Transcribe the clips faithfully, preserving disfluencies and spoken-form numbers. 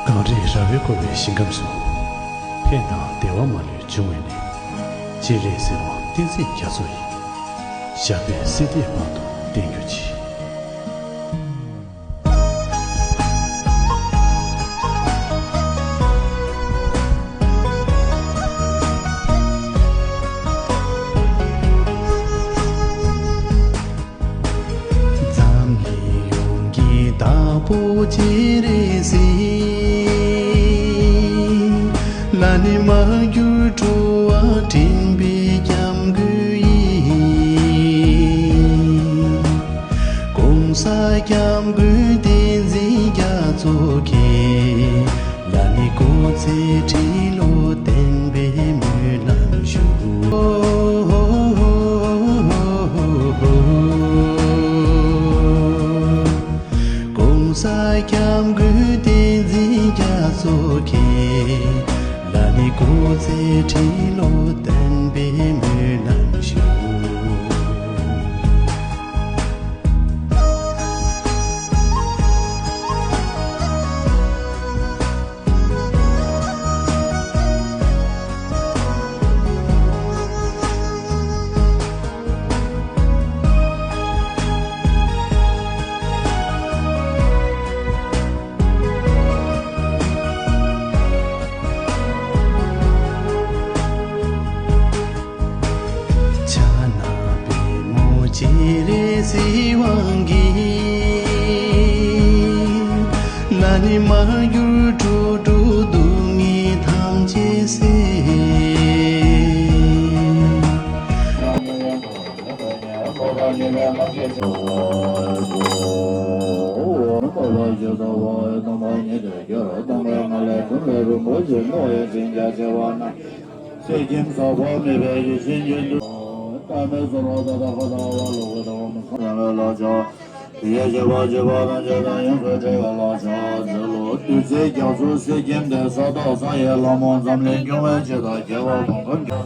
གངས་རིའི་ར་བས་བསྐོར་བའི་ཞིང་ཁམས་སུ། ཕན་དང་བདེ་བ་མ་ལུས་འབྱུང་བའི་གནས། སྤྱན་རས་གཟིགས་དབང་བསྟན་འཛིན་རྒྱ་མཚོ་ཡི། ཞབས་པད་སྲིད་མཐའི་བར་དུ་བརྟན་གྱུར་ཅིག། འཛམ་གླིང་ཡོངས་ཀྱི་བདག་པོ་སྤྱན་རས་གཟིགས། ལ་ནི་མར་གྱུར་འགྲོ་བ་འདྲེན་པའི་སྐྱབས་མགོན་ཡིན། ༸གོང་ས་༸སྐྱབས་མགོན་བསྟན་འཛིན་རྒྱ་མཚོ་མཁྱེན། ལ་ནི་སྐུ་ཚེ་ཁྲི་ལོ་བརྟན་པའི་སྨོན་ལམ་ཞུ། ༸གོང་ས་༸སྐྱབས་མགོན་བསྟན་འཛིན་རྒྱ་མཚོ་མཁྱེན། ལ་ནི་སྐུ་ཚེ་ཁྲི་ལོ་བརྟན་པའི་སྨོན་ལམ་ཞུ། ཕྱག་ན་པདྨོ་སྤྱན་རས་གཟིགས་དབང་གིས། ལ་ནི་མར་གྱུར་འགྲོ་དྲུག་སྡུག་བསྔལ་ཐམས་ཅད་སེལ། གསེར་སྐྱེམས་ཟ་བ་མེད་པའི་ཡེ་ཤེས་ཀྱི་འདུ། པདྨའི་ཟུར་བ་ད་ལྟ་ཧ་ད་བ་ལོ་གོ་ད་བ་མི་སོང་ཡང་ལོ་ལ་ཆ། དེ་ཡི་བྱེད་པ་བྱེད་པ་རང་རྒྱལ་དང་ཡོངས་སུ་འབྲེལ་བའི་ལ་ཆ་ཟེར་ལོ། བདུད་རྩིའི་རྒྱ་མཚོ་གསེར་སྐྱེམས་དེ་ས་ཐོག་ས་ཡི་ལྷ་མོ་འཛམ་གླིང་སྐྱོང་བའི་ཆེད་དུ་རྒྱལ་བ་བོང་ཁམས་ཀྱི་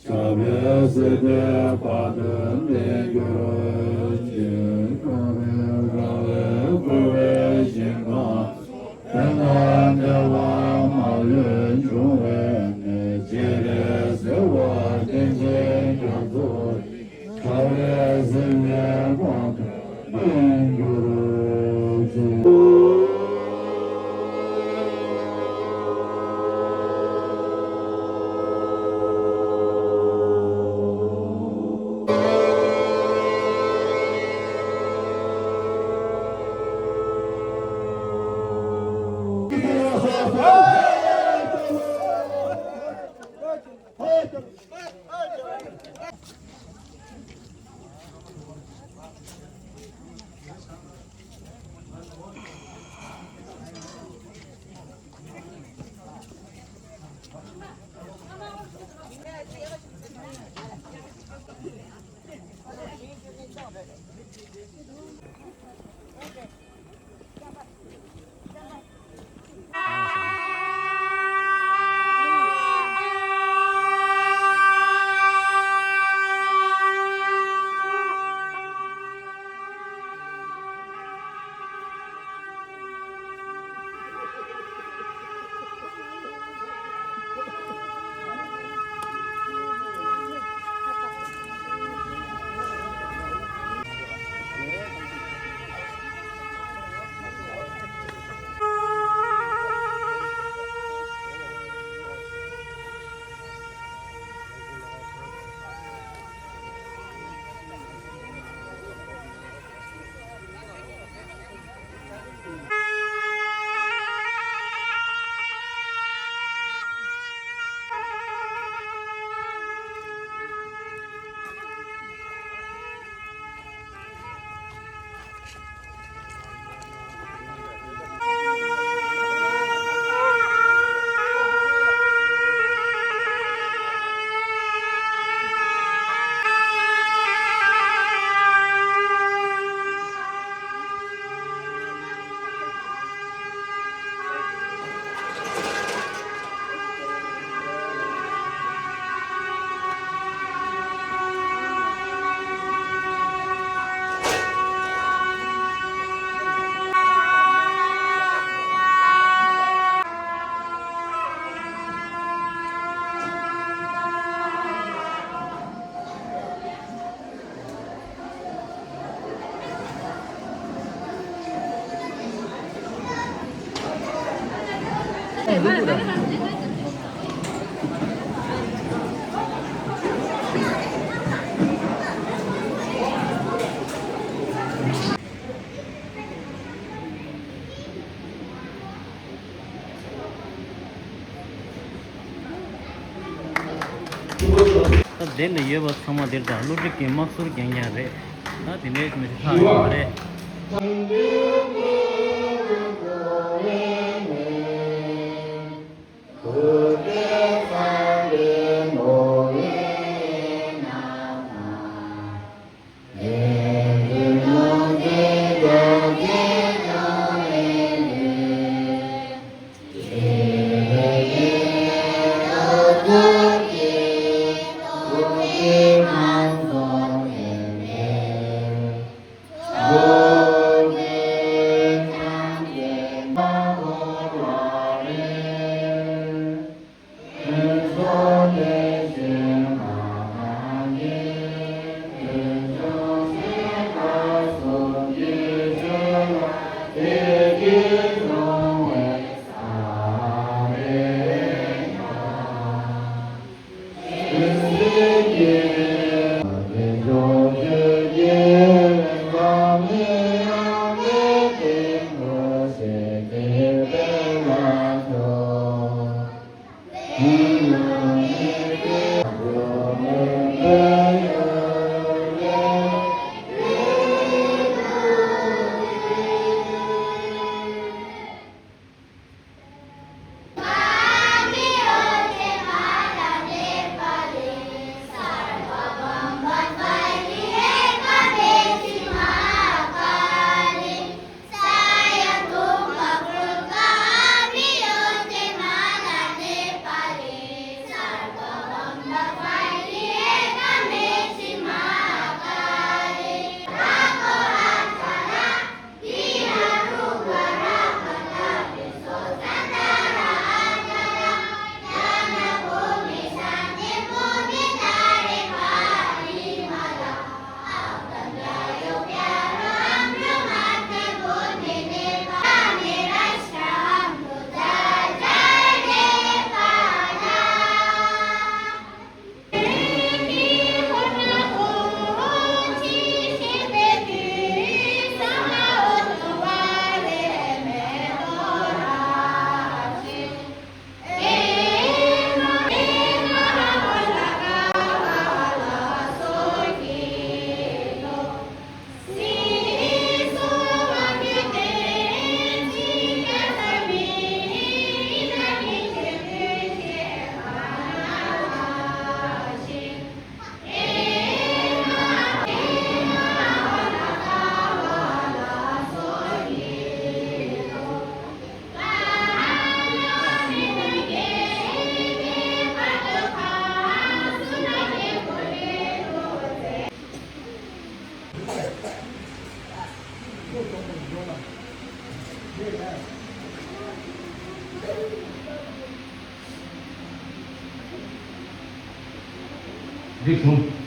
ཞབས་པད་སྲིད་མཐའི་བར་དུ་བརྟན་གྱུར་ཅིག། ཀུན་རིག་ར་བས་བསྐོར་བའི་ཞིང་ཁམས་སུ། ཕན་དང་བདེ་བ་མ་ལུས་འབྱུང་བའི་གནས། སྤྱན་རས་གཟིགས་དབང་བསྟན་འཛིན་རྒྱ་མཚོ་ཡི། ཞབས་པད་སྲིད་མཐའི་བར་དུ་བརྟན་གྱུར་ཅིག། ད་འདི་ལ་ཡོད་པ་ཚང་མ་འདིར་དང་བསླུ་བྲིད་ཀྱི་དམག་ཟོར་རྐྱང་རྐྱང་རེད། ད་དེ་འདྲའི་མི་ཚེ་ཐག་ཡོད་མ་རེད། འགྲིག་སོང་།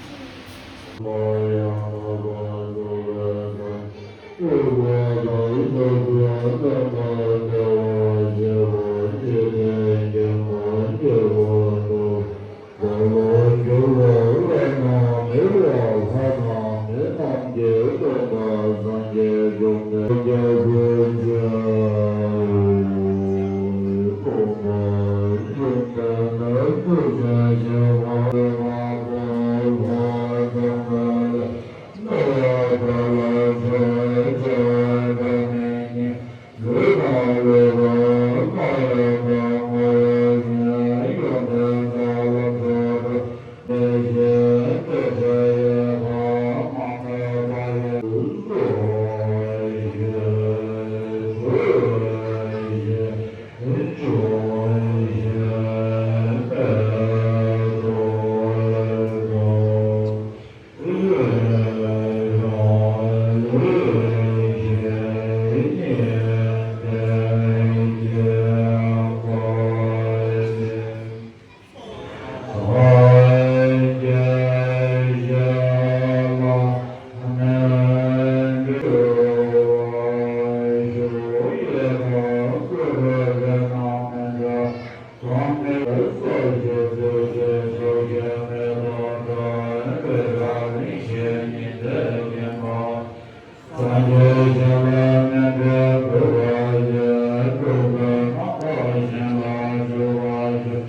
ལ་མེ་འབྲས་བུ་ར་ཞེས་སྤྲུལ་པའི་རྣམ་པར་བྱིན་རླབས་ཞུ་བར་ཞུ།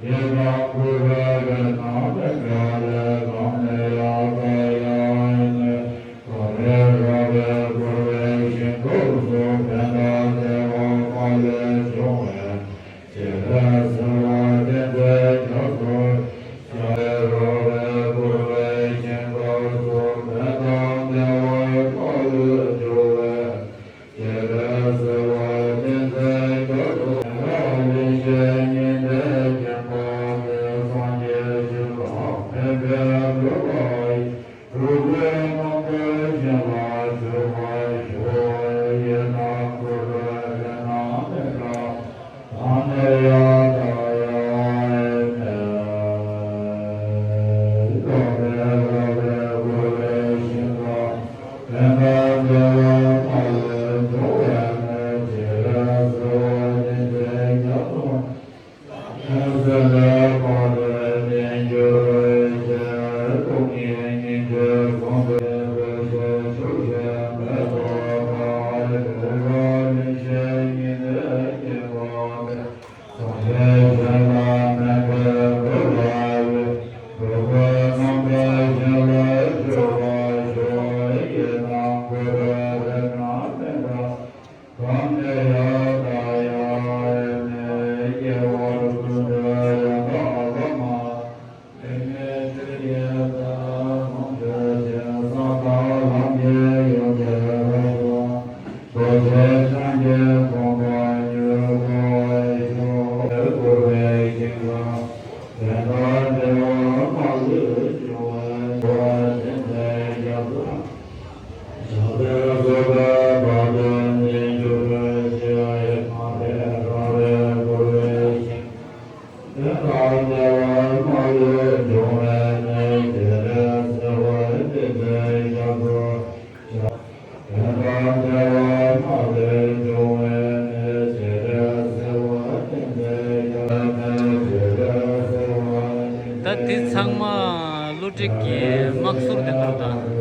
ཡི་དམ་ཀུ་བེ་རེ་ན་མི་འབྲལ་ལས་གང་ནས་ཡར་ལྟ་ཡང་ནས། གངས་རི་ར་བས་བསྐོར་བའི་ཞིང་ཁམས་སུ། ཕན་དང་བདེ་བ་མ་ལུས་འབྱུང་བའི། སྤྱན་རས་གཟིགས་ལ་བརྟེན་མཛད་རྒྱ་མཚོ། ཤར་ར་བས་བསྐོར་བའི་ཞིང་ཁམས་སུ། ཕན་དང་བདེ་བ་མ་ལུས་འབྱུང་བའི། སྤྱན་རས་གཟིགས་ལ་བརྟེན་མཛད་རྒྱ་མཚོ། ལྷ་ཡི་ཞལ་ཉི་ཟླས་བརྒྱན་པ་སྟེ། སངས་རྒྱས་ཆོས་དང་མཁྱེན་པའི་བུ་ལ་ཡི། སྤྲུལ་པའི་རྣམ་པར་བྱིན་རླབས་ཞུ་བར་ཞུ། ཡི་དམ་ཀུ་བེ་རེ་ན་མི་འབྲལ། གང་ནས་ཡར་ལྟ་ཡང་ནས། གངས་རི་ར་བས་བསྐོར་བའི་ཞིང་ཁམས། ཕན་དང་བདེ་བ་མ་ལུས་འབྱུང་བའི་གནས། སྤྱན་རས་གཟིགས་ལ་བརྟེན་མཛད་རྒྱ་མཚོ། ལྷ་ཡི་ཞལ་ལས་བར་དུ་བརྟན་གྱུར་ཅིག། སྟོང་ཉིད་ཉིད་ཀྱི་གོ་འཕང་དུ་བདེ་བའི་ཆོས་ཆོས་ཅན། མེ་ཏོག་ལྟར་རོལ་པ་ལེགས་བྱས་ཉི་ཟླས་བརྒྱན་པ་སྟེ། སངས་རྒྱས་ཆོས་ལ་མོས་པའི་བུ་ལ་ཡི། སྤྲུལ་པའི་རྣམ་པར་བྱིན་རླབས་ཞུ་བར་ཞུ། ཡི་དམ་ཀུ་བེ་རེ་ན་མི་འབྲལ། གང་ནས་ཡར་ལྟ་ཡང་ནས། སྐྱེ་བ་ཀུན་འདས་ཡང་དག་བླ་མ། དེ་ནས་ཆོས་ཉིད་ལྟར་ལོངས་སྤྱོད་ཅིང་། ས་དང་ལམ་གྱི་ཡོན་ཏན་རབ་ཏུ། རྡོ་རྗེ་འཆང་གི་གོ་འཕང་མྱུར་བསྐོར་ཤོག། བསྐོར་བའི་ཞིང་ཁམས། ཕན་དང་བདེ་བ་མ་ལུས་འབྱུང་བའི། བརྟེན་མཛད་རྒྱ་མཚོ། ཞབས་པད་བསྐོར་པའི་བར་དུ་བརྟན་གྱུར་ཅིག། གངས་རི་ར་བས་བསྐོར་བའི་ཞིང་། ཕན་དང་བདེ་བ་མ་ལུས་འབྱུང་བའི་གནས། སྤྱན་རས་གཟིགས་ལ་བརྟེན་མཛད་རྒྱ་མཚོ། ཕན་དང་བདེ་བ་མ་ལུས་འབྱུང་བའི་གནས། སྤྱན་རས་གཟིགས་ལ་བརྟེན་མཛད་རྒྱ་མཚོ། སྤྱན་རས་གཟིགས་ལ་བརྟེན་མཛད། ད་འདི་ཚང་མ་བློ་གྲོས་ཀྱི་དམག་ཟོར་དེ་ཚོ་དང་།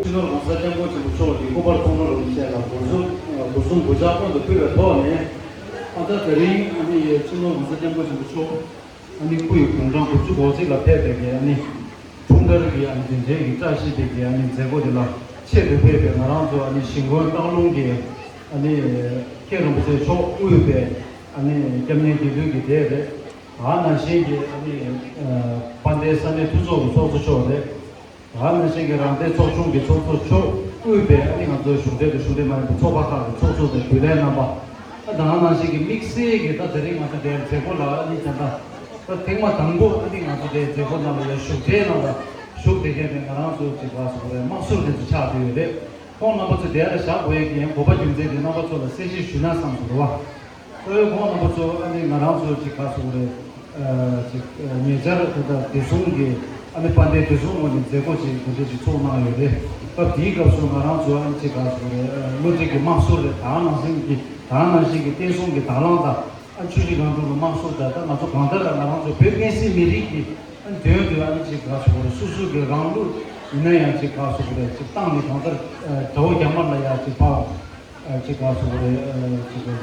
སྤྱི་ནོར་༸གོང་ས་༸སྐྱབས་མགོན་ཆེན་པོ་མཆོག་གི་སྐུ་པར་ཐོག་མར་རིན་པོ་ཆེ་ལ་སྒོ་གསུམ་སྒོ་གསུམ་གུས་ཕྱག་སྔོན་དུ་ཕུལ་བའི་ཐོག་ནས། ཨ་ད་དེ་རིང་ཨ་ནི་སྤྱི་ནོར་༸གོང་ས་༸སྐྱབས་མགོན་ཆེན་པོ་མཆོག་ཨ་ནི་སྐུ་ཡི་དགུང་གྲངས་དགུ་བཅུ་གོ་གཅིག་ལ་ཕེབས་པའི་གི་ཨ་ནི་འཁྲུངས་སྐར་གྱི་ཨ་ནི་དེ་འབྲེལ་གྱི་བཀྲ་ཤིས་པའི་གི་ཨ་ནི་མཛད་སྒོ་དེ་ལ་ཆེད་དུ་ཕེབས་པའི་ང་རང་ཚོ་ཨ་ནི་གཞིས་མགོན་སྟག་ལུང་གི་ཨ་ནི་མཁན་རིན་པོ་ཆེ་མཆོག་དབུས་པའི་ཨ་ནི་སྐྱབས་གནས་དགེ་འདུན་གྱི་སྡེ་རེད། ད་ནང་བཞིན་གྱི་ཨ་ནི་དཔལ་ལྡན་ས་གནས་འཐུས་ཚོགས་ཀྱི་ཚོགས་གཙོ་མཆོག་རེད། ད་ནང་བཞིན་གྱི་རང་བདེན་ཚོགས་ཆུང་གི་ཚོགས་གཙོ་མཆོག་དབུས་པའི་ཨ་ནི་ང་ཚོའི་གཞུང་འབྲེལ་དང་གཞུང་འབྲེལ་མ་ཡིན་པའི་ཚོགས་པ་ཁག་གི་ཚོགས་གཙོ་དང་རྒྱུན་ལས་རྣམ་པ། ཨ་ད་ག་ནང་བཞིན་གྱི་དམིགས་བསལ་གྱི་ད་དེ་རིང་ང་ཚོ་འདིར་མཛད་སྒོ་ལ་ཨ་ནི་ད་ལྟ་ད་ཐེངས་མ་དང་པོ་ཨ་ནི་ང་ཚོ་འདིར་མཛད་སྒོ་ནང་ལ་ཡང་ཞུགས་གྲལ་ནང་ལ་ཞུགས་བསྡད་མཁན་དེ་ང་རང་ཚོ་ཅིག་ག་ཟེར་དགོས་རེད། དམག་ཟུར་དེ་ཚོ་ཆགས་བསྡད་ཡོད་རེད། ཁོང་རྣམ་པ་ཚོ་དེ་ལ་བཞག་དགོས་ཡས་ཀྱི་ཡང་དགོས་པ་རྒྱུ་མཚན་དེ་རྣམ་པ་ཚོ་ལ་གསལ་བཤད་ཞུས་ན་བསམ་སོང་རེད་བ། ཨོའི་ཁོང་རྣམ་པ་ཚོ་ཨ་ནི་ང་རང་ཚོ་ཅིག་ག་ཟེར་དགོས་རེད། ཨ་ཅིག་ཨ་ཉེ་ཆར་དེ་ལྟར་བདེ་སྲུང་གི་ཨ་ནི་དཔལ་ལྡན་བདེ་སྲུང་ངོས་ནས་མཛད་སྒོ་ཅིག་དེ་འདྲ་ཅིག་ཚོགས་གནང་ཡོད་རེད། སྐབས་དེའི་སྐབས་སུ་ང་རང་ཚོ་ཨ་ནི་ཅིག་ག་ཟེར་དགོས་རེད། ཨ་བློ་འདྲི་གི་དམག་ཟུར་རེད། ད་ག་ནང་བཞིན་གྱི་ད་ག་ནང་བཞིན་གྱི་བསྟན་སྲུང་གི་དང་བླངས་དང་། ཨ་ཆུ་བཞི་སྒང་དྲུག་གི་དམག་ཟུར་དང་ད་ང་ཚོ་གང་ལྟར་ང་རང་ཚོ་བོད་བསྟན་སྲིད་མི་རིགས་ཀྱི་ཨ་དོན་དུ་ཨ་ནི་ཅིག་ག་ཟེར་དགོས་རེད། སོ་སོ་གི་རང་ལུགས་ཡིན་ན་ཡང་ཅིག་ག་ཟེར་དགོས་རེད། ཅིག་བཏང་ནས་གང་ལྟར་ཨ་དགྲ་བོ་རྒྱ་དམར་ལ་ཡང་ཅིག་ཕར་ཨ་ཅིག་ག་ཟེར་དགོས་རེད། ཨ་ཅིག་བྱ་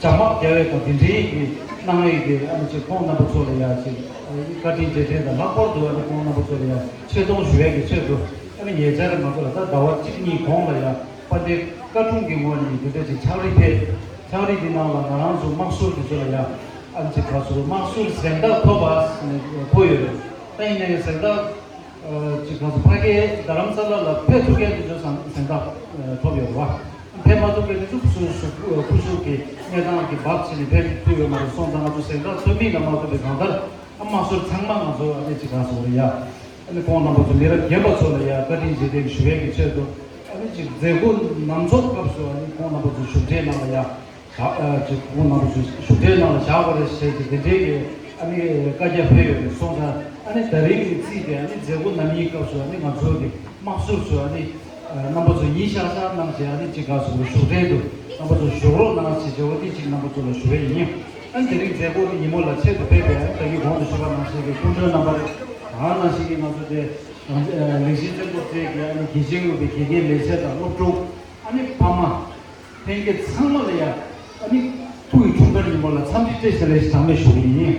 དམག་རྒྱག་ཡས་དང་དེ་འདྲའི་གི་གནང་ཡས་ཀྱི་ཨ་ནི་ཅིག་ཁོང་རྣམ་པ་ཚོ་ལ་ཡང་ཅིག་ཨ་བཀའ་དྲིན་རྗེས་དྲན་དང་། ལྷག་པར་དུ་ཨ་ནི་ཁོང་རྣམ་པ་ཚོ་ལ་ཡང་ཆེ་མཐོང་ཞུ་ཡས་ཀྱི་ཆེད་དུ་ཨ་ནི་ཉེ་ཆར་ང་ཚོ་ལ་ད་ཟླ་བ་གཅིག་གཉིས་གོང་ལ་ཡང་དཔལ་ལྡན་བཀའ་དྲུང་གི་ངོས་ནས་འདི་འདྲ་ཅིག་ཕྱག་བྲིས་ཕེབས། ཕྱག་བྲིས་འདི་ནང་ལ་ང་རང་ཚོ་དམག་ཟུར་འདི་ཚོ་ལ་ཡང་ཨ་ནི་ཅིག་ག་ཟེར་དམག་ཟུར་གཟེངས་རྟགས་ཐོབ་པ་ཟེར་ནས་འཁོད་ཡོད་རེད། ད་ཡིན་ནའི་གཟེངས་རྟགས་ཨ་ཅིག་ག་ཟེར་ཕ་གིའི་རྡ་རམ་ས་ལ་ལ་ཕེབས་ཐུབ་མཁན་དེ་ཚོ་གཟེངས་རྟགས་ཨ་ཐོབ་ཡོད་རེད་བ། ཕེབས་མ་ཐུབ་མཁན་དེ་ཚོ་སོ་སོ་སོ་སོ་གི་གནས་སྟངས་ཀྱི་སྦགས་བྱས་ནས་ཕེབས་ཐུབ་ཡོད་མ་རེད། སོང་ཙང་ང་ཚོ་གཟེངས་རྟགས་ཐོབ་མིན་ལ་མ་ལྟོས་པའི་གང་ལྟར་ཨ་དམག་ཟུར་ཚང་མ་ང་ཚོ་ཨ་ནི་ཅིག་ག་ཟེར་དགོས་རེད་ཡ། ཨ་ནི་ཁོང་རྣམ་པ་ཚོ་མི་རབས་རྒན་པ་ཚོ་ལ་ཡ་བཀའ་དྲིན་རྗེས་དྲན་ཞུ་ཡས་ཀྱི་ཆེད་དུ་ཨ་ནི་ཅིག་མཛད་སྒོ་ནམ་ཚོགས་སྐབས་སུ་ཨ་ནི་ཁོང་རྣམ་པ་ཚོ་བཞུགས་གྲལ་ནང་ལ་ཡ་བཞག་ཨ་ཅིག་ཁོང་རྣམ་པ་ཚོ་བཞུགས་གྲལ་ནང་ལ་བཞག་དགོས་རེད་ཟེར་གྱི་དེ་འདྲའི་གི་ཨ་ནི་བཀའ་རྒྱ་ཕེབས་ཡོད་རེད། སོང་ཙང་ཨ་ནི་དེ་རིང་གི་རྩིས་དེ་ཨ་ནི་མཛད་སྒོ་ནམ་ཡིན་སྐབས་སུ་ཨ་ནི་ང་ཚོ་གི་དམག་ཟུར་ཚོ་ཨ་ནི་ཨ་རྣམ་པ་ཚོ་ཡིན་ཤག་ཤག་གནང་བྱས་ཨ་ནི་ཅིག་ག་ཟེར་དགོས་རེད། བཞུགས་གྲལ་དུ་རྣམ་པ་ཚོ་བཞུགས་རོགས་གནང་ཞེས་བྱ་བ་འདི་ཅིག་རྣམ་པ་ཚོ་ལ་ཞུ་བ་ཡིན། ཨ་ནི་དེ་རིང་མཛད་སྒོ་འདི་ཉིན་མོ་ལ་ཆེད་དུ་ཕེབས་པའི་ཨ་ནི་ད་གིན་གོང་དུ་ཞུས་པ་ནང་བཞིན་གྱི་སྐུ་མགྲོན་རྣམ་པ་རེད། ད་ག་ནང་བཞིན་གྱི་ང་ཚོ་དེ་ལེགས་བཤད་བཙན་པོ་རྩེ་གི་ཨ་ནི་དགེ་ཆེན་དབུས་པའི་དགེ་རྒན་ལས་བྱེད་དང་སློབ་ཕྲུག་ཨ་ནི་ཕ་མ་ལྷན་རྒྱས་ཚང་མ་ལ་ཡ་ཨ་ནི་སྐུ་ཡི་འཁྲུངས་སྐར་ཉིན་མོ་ལ་འཚམས་འདྲི་བཀྲ་ཤིས་བདེ་ལེགས་གྲངས་མེད་ཞུ་གི་ཡིན།